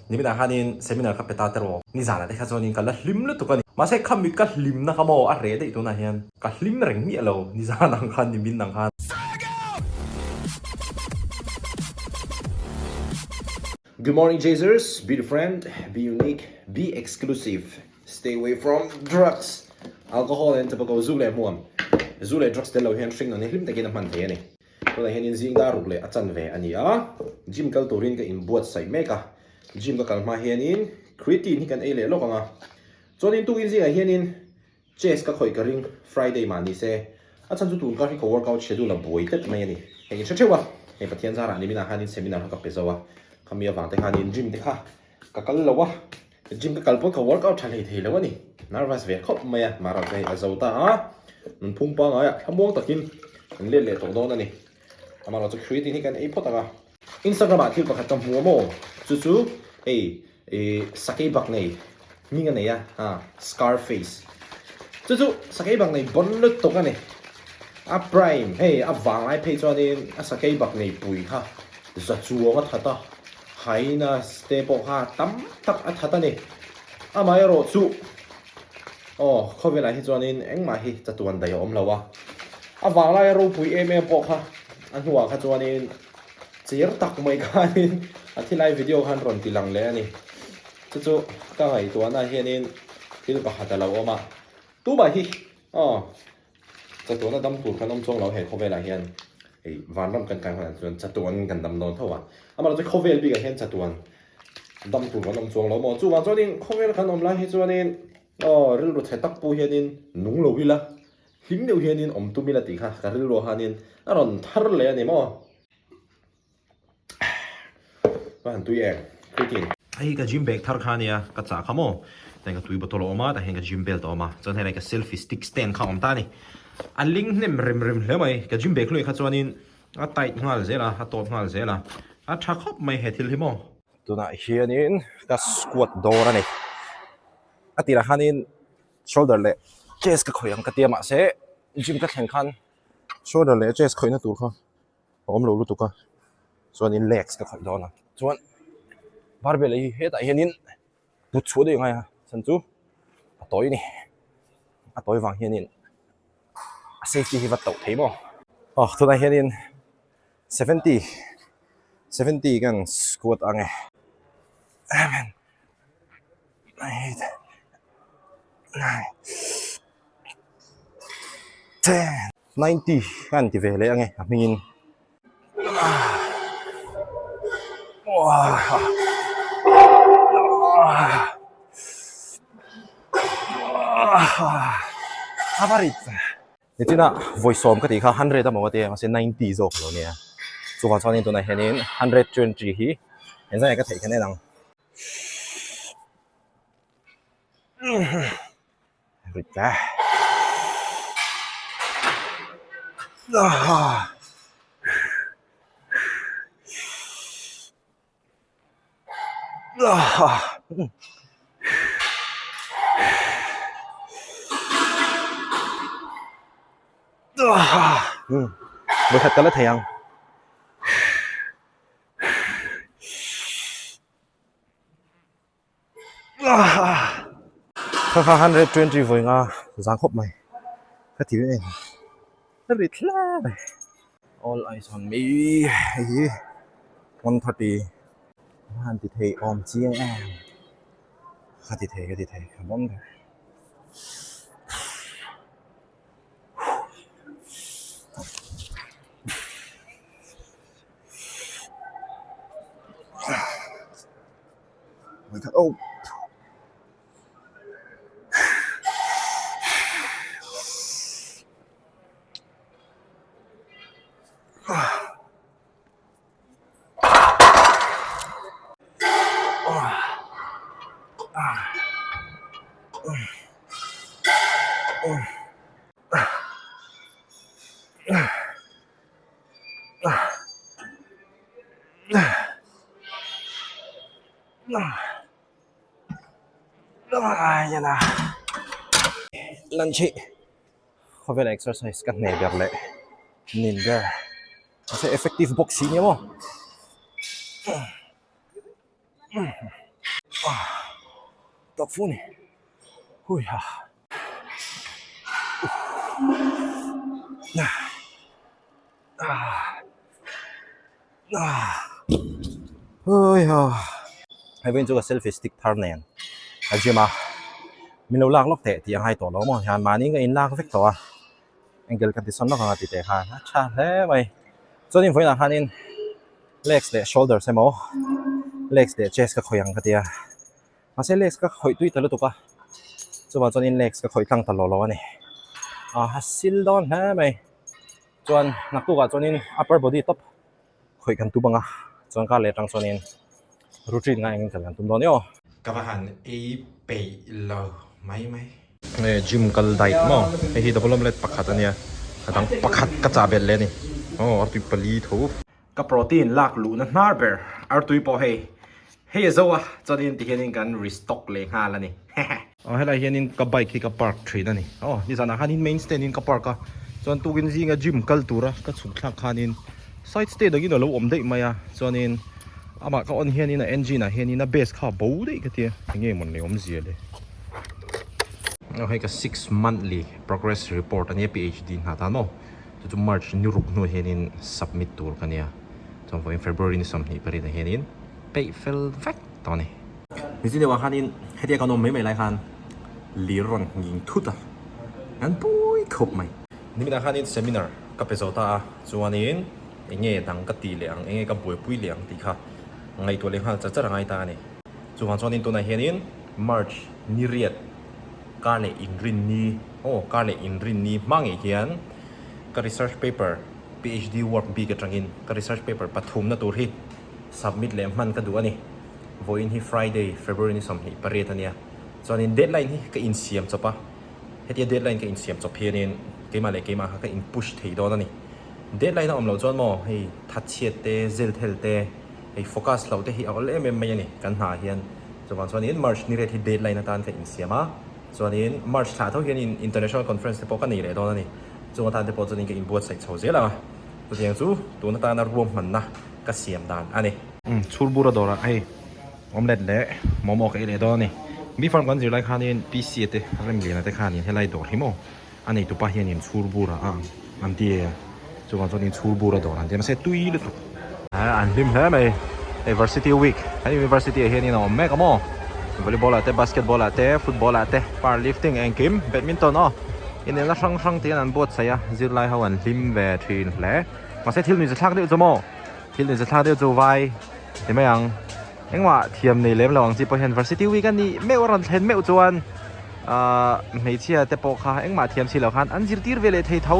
Niminah khanin seminar ka pe ta teraw. Nizanah te kha chuanin ka la hlim lutuk a ni. Mahse khami ka hlimna kha maw a reh daih tunah hian ka hlim reng miah lo nizan ang khan nimin ang khan. Good morning Jazers, be different, be unique, be exclusive, stay away from drugs, alcohol and tobacco zu leh hmuam. Zu leh drugs tel lo hian hring nun hi hlim takin a hman thei a ni. Tunah hianin zing dar ruk leh a chan ve a ni a, gym kal turin ka inbuatsaih mek a, gym ka kal hma hianin creatine hi kan ei leh lawk ang a, chuanin tukin zingah hianin chest ka khawih ka ring Friday mah ni se, a chhan chu tun kar hi ka workout schedule a buai tlat mai a ni, hei in hre theuh a, hei Pathian zarah niminah khanin seminar kha ka pe zo a, khami avang te khanin gym te kha ka kal lo a. Gym ka kal pawh ka workout tha hlei thei lo a ni. Nervous ve khawp mai a, mahra chu hei a zo ta a, nunphung pangai ah thlamuang takin kan let leh tawh dawn a ni. Amaherawhchu creatine hi kan ei phawt ang a. Instagram ah thil pakhat ka hmu a maw? Chu chu hei ih sakei bak nei hming a nei a, ha Scarface. Chu chu sakei bak nei bon lutuk a ni. A prime hei a vanglai phei chuanin a sakei bak nei pui kha za chuang a that a. Hyenas te pawh kha tam tak a that a ni. Amaherawh chu aw khawvelah hi chuanin engmah hi chatuan daih a awm lo a. A vanglaia ropui em em pawh kha a hnuah kha chuanin cher tak mai khanin a thilai video khan rawn ti lang leh a ni. Chu chu ka ngaihtuahna hianin thil pakhat a lo awm a. Tumah hi aw Chatuana dam tur kan awm chuang lo he khawvelah hian hei vanram kan kai hunah chuan chatuan kan dam dawn tho a, amaherawh chu khawvel bikah hian chatuan dam tur kan awm chuang lo maw? Chuvang chuanin khawvel kan awm lai hi chuanin aw rilru chhe tak pawh hianin nung lo ila hlim deuh hianin awm tum ila tih kha ka rilru hanin a rawn thar leh a ni maw? Ka han tui em creatine. Hei ka gym bag thar kha ania ka chah kha maw tiang ka tui bottle a awm a tah hian ka gym belt a awm a chuan helai ka selfie stick stand kha a awm ta a ni a ling hnem rem rem hle mai ka gym bag hluai kha chuanin a tight nghal zel a a tawt nghal zel a a tha khawp mai he thil hi maw. Tunah hianin ka squat dawr a ni a tirah khanin shoulder leh chest ka khawih ang ka tia mahse gym ka thlen khan shoulder leh chest khawihna tur kha. a awm lo lutuk a chuanin legs ka khawih dawn a chuan barbell hi hetah hianin put chhuah daih a ngai a chhan chu a tawi a ni a tawi vang hianin a safety hi va tauh thei maw aw tunah hianin seventy seventy kan squat ang e seven eight nine ten. 90 ka han ti ve leh ange a hmingin a va rit ve nichina vawi sawm ka tih kha hundred a maw ka tia mahse 90 zawk a lo nia chuvang chuanin tunah hianin 120 hi engzah nge ka theih khan en ang. Vawikhat ka la thei ang. Kha kha 120 vawi nga zang khawp mai ka ti em ka rit hle mai all eyes on me hei hi 130 a han ti thei awm chiang em ka ti thei ka ti thei ka bawm ber. Oh. Lunch hi khawvela exercise ka hneh ber leh nin ber mahse effective bawk si nia maw. Tawk fu ni. Hui ha. Hui ha. Hei vawiin chu ka selfie stick thar nen a gym a min lo lak lawk teh tih a ngai tawh lo maw hian mahni ka inlak vek tawh a angle ka ti sawn lawk ang a ti teh khan a tha hle mai chuanin vawiinah khanin legs leh shoulders emaw legs leh chest ka khawih ang ka ti a mahse legs ka khawih tui ta lutuk a chuvang chuanin legs ka khawih tlang ta lo lo a ni a sil dawn hle mai chuan naktukah chuanin upper body top khawih kan tum ang a chuan kar leh atang chuanin routine ngai engin kal kan tum dawn emaw. Ka va han ei peih lo mai mai. Nge gym kal diet maw hei hi double omelette pakhat a nia a dang pakhat ka chah belh leh a ni aw artui pali tho. Ka protein lak luhna hnar ber artui pawh hei hei a zo a chuanin tihianin kan restock leh nghal a ni hehe. Aw helai hianin ka bike hi ka park thin a ni aw nizanah khanin main stand in ka park a chuan tukin zinga gym kal tura ka chhuk thlak khanin side stand angin alo awm daih mai a chuanin amah ka on hianin a engine ah hianin a base kha a bo daih ka tia enge mawn leh awmzia le. Aw hei ka six monthly progress report ania PhD hna tan maw. Chu chu March ni ruk hnuah hianin submit tur ka nia. Chuan vawiin February ni 28 ah hianin peih fel vek tawh a ni. Mizo deuhah khanin hetia kan awm mai mai lai khan lir rawn nghing thut a, an pui khawp mai. Niminah khanin seminar ka pe zo ta a, chuanin eng nge dang ka ti leh ang, eng nge ka buaipui leh ang tih kha ngaihtuah leh nghal char char a ngai ta a ni. Chuvang chuanin tunah hianin March ni riat Kar leh inrinni, aw kar leh inrinni hma ngei hian ka research paper PhD work bik atangin ka research paper pathumna tur hi submit leh hman ka duh a ni. Vawiin hi Friday, February ni 28 a nia. Chuanin deadline hi ka insiam chawp a, hetia deadline ka insiam chawp hianin keimah leh keimah kha ka in push thei dawn a ni. Deadline a awm loh chuan maw hei thatchhiat te, zelthel te, hei focus loh te hi a awl em em mai a ni kan hna ah hian. Chuvang chuanin March ni ret hi deadline atan ka insiam a, chuanin March thlah tho hianin international conference te pawh ka nei leh dawn a ni. Chung atan te pawh chuanin ka inbuatsaih chho zel ang a, chutiang chu tun atana ruahmanna ka siam dan a ni. Umm chhurbura dawrah hei omelette leh momo ka ei leh dawn a ni. Mi farm kan zir lai khanin PC te Remliana te khanin helai dawr hi maw a nei tupa hianin chhurbura a ang an ti e chuvang chuanin chhurbura dawr an ti a mahse tui lutuk. An hlim hle mai hei varsity week kan university ah hianin a awm mek a maw volleyball ah te basketball ah te football ah te power lifting engkim badminton aw inelna hrang hrang te hian an buatsaih a zirlai ho an hlim ve thin hle mahse thil nuihza thlak deuh chu maw thil nuihza thlak deuh chu vai ti mai ang. Engmah thiam nei lem lo ang chi pawh hian varsity week a nih meuh a rawn thlen meuh chuan ahh hmeichhia te pawh kha engmah thiam si lo khan an zirtir ve leh thei tho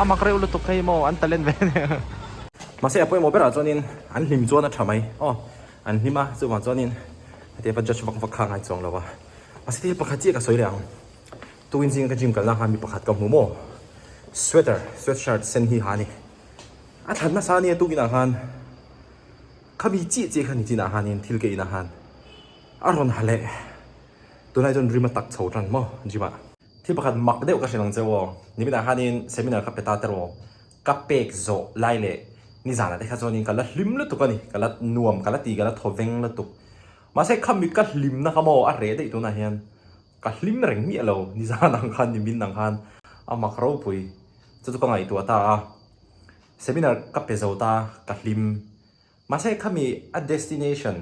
a mak reuh lutuk hei maw an talent ve ania. Mahse a pawimawh berah chuanin an hlim chuan a tha mai aw an hlim a chuvang chuanin hetiang va judge vak vak kha a ngai chuang lo a mahse thil pakhat chiah ka sawi leh ang tukin zinga ka gym kalna khan mi pakhat ka hmu maw sweater sweatshirt sen hi ha a ni a thlan nasa ania tukinah khan. Khami chiah chiah kha ni chinah khanin thil ka inah khan a rawn ha leh. Tunlai chuan rim a tak chho tan maw gym ah. Thil pakhat mak deuh ka hrilh ang che aw. Niminah khanin seminar ka pe ta te rawh. Ka pek zawh lai leh nizanah te kha chuanin ka la hlim lutuk a ni. Ka la nuam ka la ti ka la thaw veng lutuk. Mahse khami ka hlimna kha maw a reh daih tunah hian ka hlim reng miah lo nizan ang khan nimin ang khan a mak ropui. Chu chu ka ngaihtuah ta a. Seminar ka pe zo ta, ka hlim. Mahse khami a destination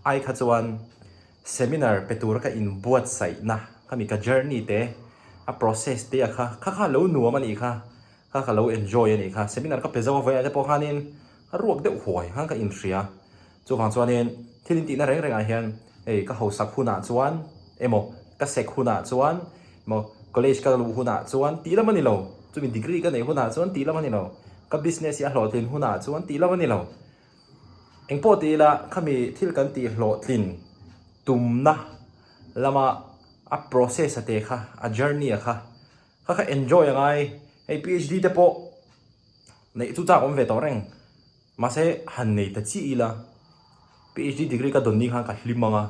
ai kha chuan seminar pe tura ka inbuatsaihna, khami ka journey te, a process te a kha, kha kha lo nuam a nih kha, kha ka lo enjoy a nih kha. Seminar ka pe zo a vawiah te pawh khanin a ruak deuh huai khan ka inhria. Chuvang chuanin thil intihna reng rengah hian hei ka hausak hunah chuan emaw ka sek hunah chuan emaw college ka luh hunah chuan tih lam a ni lo, chumi degree ka neih hunah chuan tih lam a ni lo, ka business hi a hlawhtlin hunah chuan tih lam a ni lo. Engpawh ti ila khami thil kan tih hlawhtlin tumna lama a process a te kha, a journey a kha, kha kha enjoy a ngai. Hei PhD te pawh neih chu chak awm ve tawh reng. Mahse, han nei ta chiah ila, PhD degree ka dawn ni khan ka hlim ang a,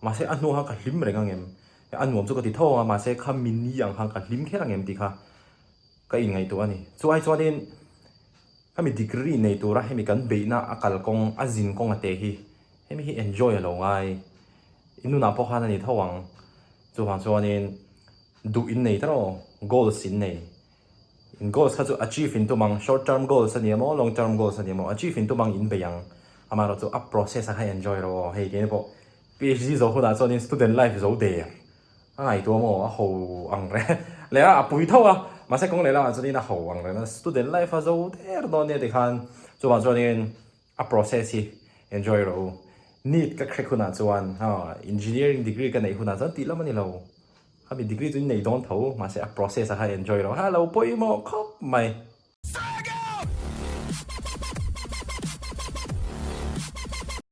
mahse a hnuah khan ka hlim reng ang em? A nuam chu ka ti tho ang a, mahse kha mi ni ang khan ka hlim kher ang em tih kha ka inngaihtuah a ni. Chu ai chuanin khami degree nei tura hemi kan beihna a kalkawng, a zin kawng a te hi, hemi hi enjoy a lo ngai. In nunah pawh khan a ni tho ang. Chuvang chuanin duh in nei tawh aw, goals in nei. In goals kha chu achieve in tum ang, short term goals a ni emaw, long term goals a ni emaw, achieve in tum ang in bei ang. Amaherawhchu a process a kha enjoy rawh aw, hei keini pawh PhD zo hunah chuanin student life zo der a ngaihtuah maw, a ho ang reng leh a, a pui tho a, mahse kawng leh lamah chuanin a ho ang reng a, student life a zo der dawn nia tikhan chuvang chuanin a process hi enjoy rawh u. NEET ka crack hunah chuan engineering degree ka neih hunah chuan tih lam a ni lo. Khami degree chu in nei dawn tho mahse a process a kha enjoy rawh. Ha lo pawimawh khawp mai.